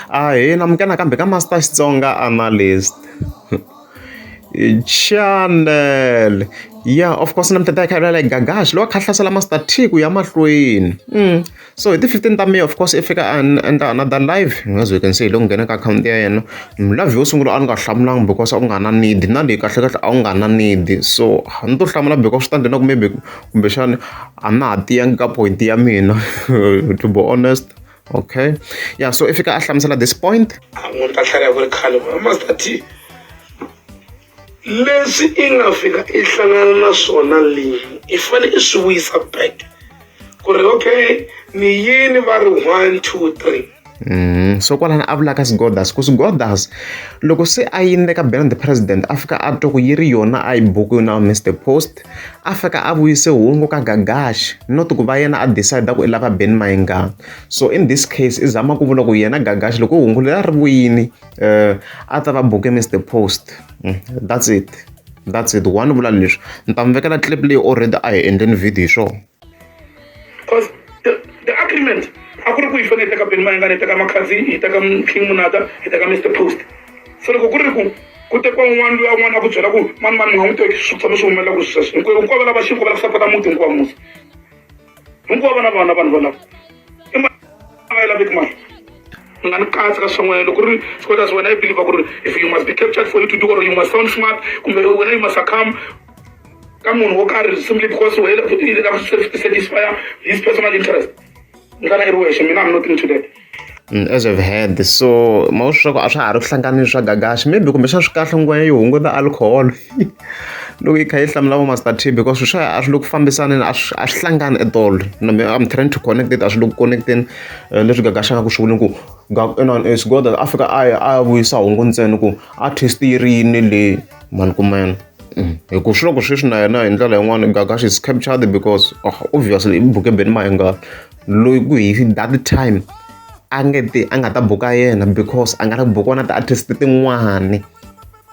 Ahee namukela nakambe ka Master Xitsonga Analyst channel. Yeah, of course na mutata ya kha like Gagash loyi a kha hlasela Master T ku ya mahlweni. So hi ti 15 ta May, of course, i fika a endla another live, as you can see, loko nghena ka akhawunti ya yena. Live yo sungula a ni nga hlamulanga because a ku nga na need, na leyi kahle kahle a wu nga na need, so ni to hlamula because swi ta ndzi ku maybe kumbexana a na ha tiyangi ka point ya mina, to be honest. Okay, yeah, so i fika a hlamusela this point. N'wi ta tlhela ku ri khale, Master T, leswi i nga fika i hlangana na swona leyi i fanele i swi vuyisa back ku ri okay, ni yini va ri 1 2 3. So kwalano a vulaka Sgodas ku Sgodas loko se a yimile ka Benny the President, a fika a twa ku yi ri yona a yi buku na Mr Post, a fika a vuyise hungu ka Gagash, not ku va yena a decide ku i lava Benny Mayengani. So in this case i zama ku vula ku yena Gagash loko hungu leri ri vuyini, a ta va buke Mr Post. That's it, that's it. One vula leswi ni ta mi vekela clip leyi already a hi endleni video hi swona. Because the agreement a ku ri ku hi fanele hi teka Benny Mayengani, hi teka Makhadzi, hi teka King Munata, hi teka Mr Post. So loko ku ri ku ku tekiwa un'wana, luya un'wana a ku byela ku mani mani mi nga n'wi teki, swi tshame swi humelela ku sweswo hinkwavo va lava xinkwa, va lava ku sapota muti hinkwawo, musi hinkwavo vana vana vanhu valavo i ma nga yi laveki mali. U nga ni katsi ka swin'wana loko ri Scotas, wena i believe ku ri if you must be captured for you to do or you must sound smart, kumbe wena you must succumb ka munhu wo karhi simply because wena i lava ku satisfy his personal interest, ndlala i ri wexe. Mina I'm not into that. As you've heard, so ma swi swa ku a swa ha ri ku hlanganisi swa Gagashi, maybe kumbexana swi kahle ngwenya yi hunguta alcohol loko yi kha yi hlamula vo Master T, because swi swa a swi le ku fambisaneni, a swi hlangani at all. Na me I'm trying to connect it, a swi le ku connecteni. Leswi Gagashi a nga ku swi vuleni ku inani Sgoda a fika a ya a ya vuyisa hungu ntsena ku artist yi ri yini leyi mani kumena. Hi ku swi loko sweswi na yena hi ndlela yin'wani Gagashi is captured because, oh, obviously i buke Benny Mayengani loyi ku hi that time a nge ti a nga ta buka yena because a nga la ku bukiwa na ti-artist tin'wani.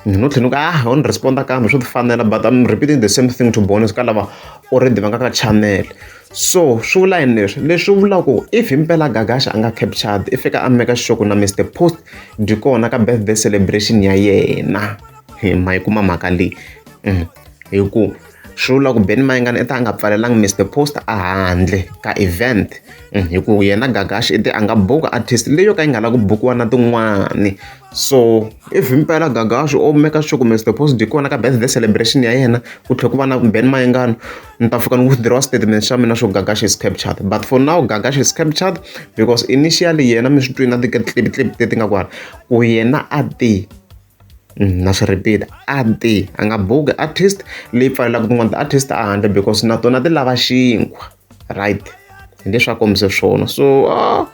No tlhela ni ku ah, ho ni responda kambe swo ti fanela, but I'm repeating the same thing, to be honest, ka lava already va nga ka channel. So swi vula yini leswi? Leswi vula ku if himpela Gagash a nga captured, i fika a make sure ku na Mr Post byi kona ka birthday celebration ya yena. Hi ma yi kuma mhaka leyi? Hi ku swi vula ku Benny Mayengani i ta a nga pfalelangi Mr Post a handle ka event, hi ku yena Gagash i te a nga buka artist leyi yo ka yi nga lavi ku bukiwa na tin'wani. So if himpela Gagash o make sure ku Mr Post byi kona ka birthday celebration ya yena, ku tlhela ku va na Benny Mayengani, ni ta fika ni withdraw statement xa mina xo Gagash is captured. But for now Gagash is captured because initially yena mi swi twini na ti-clip clip leti nga kwala ku yena a ti, na swi repeat, a ti a nga buki artist leyi pfalelaka tin'wana ti-artist a handle because na tona ti lava xinkwa, right? Hi leswi a kombise swona. So ah,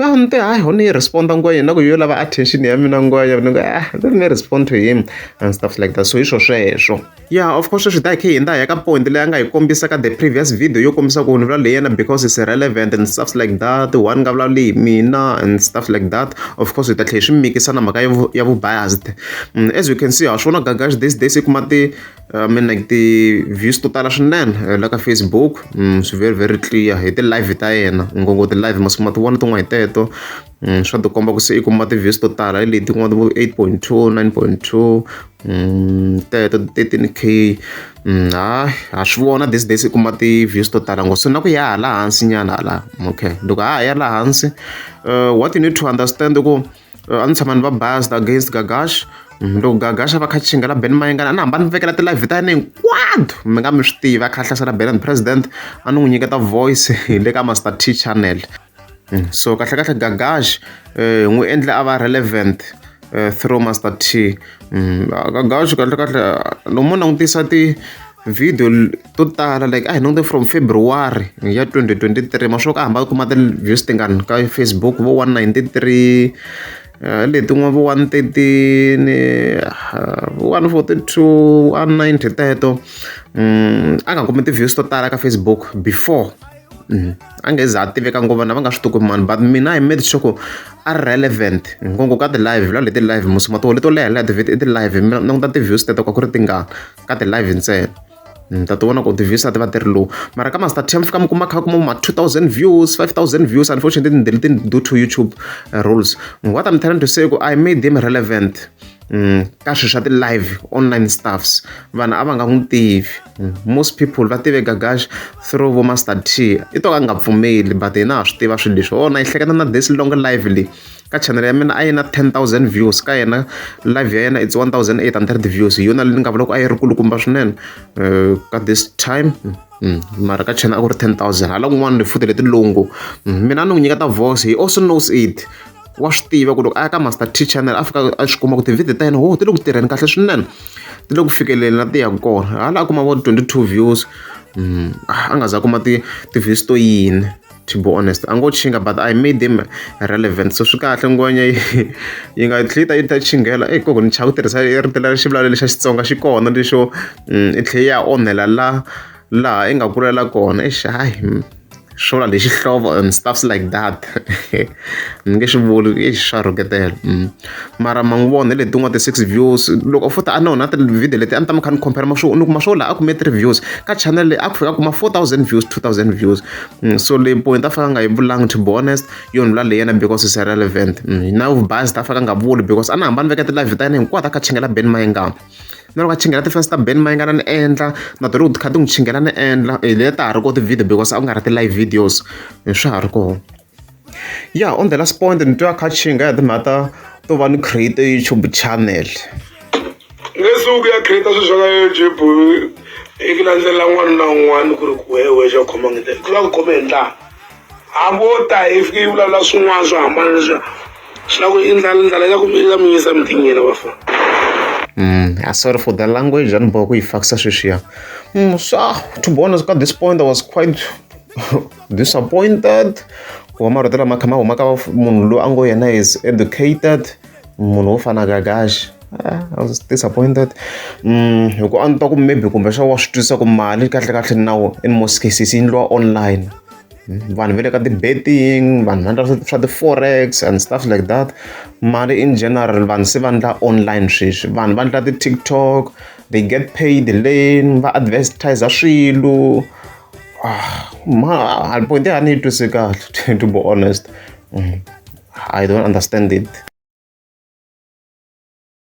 ni te hayi, ho ni yi responda ngwenya na ku yo lava attention ya mina ngwenya, ni ku ah, let me respond to him and stuff like that. So hi swo sweswo. Yeah, of course, sweswi ta hi khe hi hindza hi ya ka point leyi a nga yi kombisa ka the previous video yo kombisa ku ni vula leyi yena because it's relevant and stuff like that, one nga vulavuli hi mina and stuff like that. Of course hi ta tlhela hi swi mikisa na mhaka ya vu biased. As you can see, ha swi vona Gagash these days i kuma ti, I mean, like ti-views to tala swinene la ka Facebook. Swi very very clear hi ti-live ta yena ngopfu, ti-live masiku ma ti vona tin'wana hi teto. Swa tikomba ku se i kuma ti-views to tala hi leti tin'wana vo 8.2, 9.2, teto 13K. Ha ha swi vona these days i kuma ti-views to tala ngopfu. So na ku ya hala hansi nyana hala, okay, loko ha ha ya laha hansi, what you need to understand ku a ni tshama ni va biased against Gagash. Loko Gagash a va kha chingela Benny Mayengani, a ni hamba ni vekela ti-live ta yena hinkwato, mi nga mi swi tivi a kha a hlasela Benny the President, a ni n'wi nyiketa voice hi le ka Master T channel. So kahle kahle Gagash hi n'wi endle a va relevant through Master T. Gagash kahle kahle loko mo langutisa ti-video to tala, like a hi langute from February ya 2023, ma swi ka hamba kuma ti-views tingani ka Facebook, vo 193, letin'wana vo 113, 142, 190 teto. A nga kumi ti-views to tala ka Facebook before. A nge za a tiveka ngopfu, vanhu a va nga swi tivi ku mani, but mina I made sure ku a ri relevant ngopfu ka ti-live la leti live musi ma toho leto leha leha i ti-live, languta ti-views teto ku ri tingani ka ti-live ntsena. Mi ta ti vona ku ti-views a ti va ti ri low, mara ka Master T mi fika mi kuma kha kuma ma 2000 views, 5000 views. Unfortunately, deleted due to YouTube rules. What I'm trying to say ku I made them relevant ka swilo swa ti-live online stuffs. Vanhu a va nga n'wi tivi. Most people va tive Gagash through vo Master T. I to ka a nga pfumeli, but hina ha swi tiva swilo leswi. Oh, na yi hleketa na this long live leyi ka channel ya mina a yi na 10,000 views, ka yena live ya yena it's 1800 views. Hi yona leyi ni nga vula ku a yi ri kulukumba swinene ka this time. Mara ka channel a ku ri 10,000. Hala kun'wana futhi leti longo mina a ni n'wi nyiketa voice. He also knows it, wa swi tiva ku loko a ya ka Master T channel a fika a swi kuma ku tivhidiyo ta yena ho ti le ku tirheni kahle swinene, ti le ku fikeleni la ti yaka kona. Hala a kuma vo 22 views, a nga za a kuma ti-views to yini. To be honest, a ngo chinga, but I made them relevant, so swi kahle. Ngwenya yi nga tlhela yi ta chingela e koko ni chava ku tirhisa rito leri xivulavulelo lexa Xitsonga xi kona lexo i tlhela yi ya onhela la laha i nga kulela kona. Eish, hayi, swo vula lexi hlovo and stuffs like that, ni nge swi vuli, eish, swa rhuketela. Mara ma n'wi vona hi letin'wana ti-six views. Loko futhi a no na ti-video leti a ni ta mi kha ni compare ma swo ni kuma swo laha a kume three views, ka channel leyi a ku fika a kuma 4000 views, 2000 views. So leyi point a fika a nga yi vulangi, to be honest, yo ni vula leyi yena because is relevant. Na vubias a fika a nga vuli because a ni hamba ni veka ti-live ta yena hinkwato a kha chingela Ben Mayengani, na loko a chingela ti-fans ta Ben Mayengani ni endla na tona loko ti kha ti n'wi chingela ni endla leti ta ha ri kona ti-video because a ku nga ri ti-live videos, swa ha ri kona. Yeah, on the last point, ni twa kha chinga hi timhaka ta to va ni create YouTube channel. Nge suku ya create swilo swa ka YouTube i ku landzelela n'wana na un'wana ku ri ku wehe xa ku khoma nge ku la ku khome hi ndlala, hambi wo ta hi fike yi vulavula swin'wana swo hambana leswiya swi lava ku i ndlala, ndlala yi la ku yi la mi yisa mitingeni vafana. Sorry for the language, a ni boha ku yi fakisa sweswiya. So to be honest, at this point I was quite disappointed ku va marito lama kha ma huma ka munhu loyi a ngo yena is educated, munhu wo fana Gagash. I was disappointed hi ku a ni twa ku maybe kumbexana wa swi twisisa ku mali kahle kahle now in most cases yi endliwa online. Vanhu va le ka ti-betting, vanhu va endla swa ti-forex and stuff like that. Mali in general vanhu se va endla online sweswi, vanhu va endla ti-TikTok, they get paid lane, va advertise swilo. Ma point ya ni yi twisi kahle, to be honest. I don't understand it.